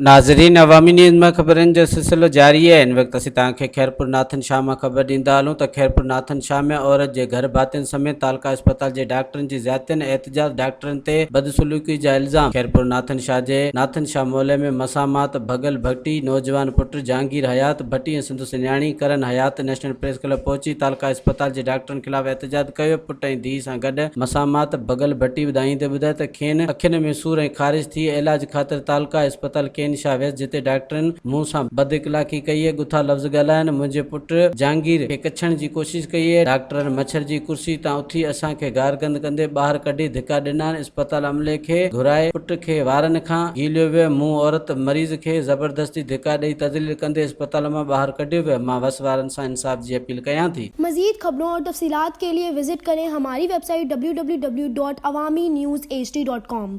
ناظرين عوامي نيوز مان خبرن جو سلسلو جاري آهي هن وقت اسين توهان کي خيرپور ناٿن شاهه مان خبر ڏيندا هلون ته خيرپور ناٿن شاهه ۾ عورت جي گهر ڀاتين سميت تعلقه اسپتال جي ڊاڪٽرن جي زيادتين ۽ احتجاج ڊاڪٽرن تي بدسلوڪي جا الزام خيرپور ناٿن شاهه جي ناٿن شاهه محلي ۾ مسامات ڀڳل ڀٽي نوجوان پٽ جهانگير حيات ڀٽي ۽ سندس نياڻي ڪرن حيات نيشنل پريس ڪلب پهچي تعلقه اسپتال جي ڊاڪٽرن خلاف احتجاج ڪيو پٽ ۽ ڌيء سان گڏ مسامات ڀڳل ڀٽي ٻڌائيندي ٻڌايو ته کين اکين ۾ سور ۽ خارش ٿي علاج خاطر تعلقه اسپتال ڪين شاهه ويس جتي ڊاڪٽرن مون سان بد اخلاقي ڪئي گٿا لفظ ڳالهائن منهنجي پٽ جهانگير کي ڪڇڻ جي ڪوشش ڪئي ڊاڪٽرن مڇرجي ڪرسي تان اٿي اسان کي گارگند ڪندي ٻاهر ڪڍي ڌڪا ڏنان اسپتال عملي کي گهرائي پٽ کي وارن کان گهيليو ويو مون عورت مريض کي زبردستي ڌڪا ڏئي تذليل ڪندي اسپتال مان ٻاهر ڪڍيو ويو مان وس وارن سان انصاف جي اپيل ڪيان ٿي. مزيد خبرون اور تفصيلات کے لئے وزٽ ڪرين ھماري website W W W dot Awami news H D dot com.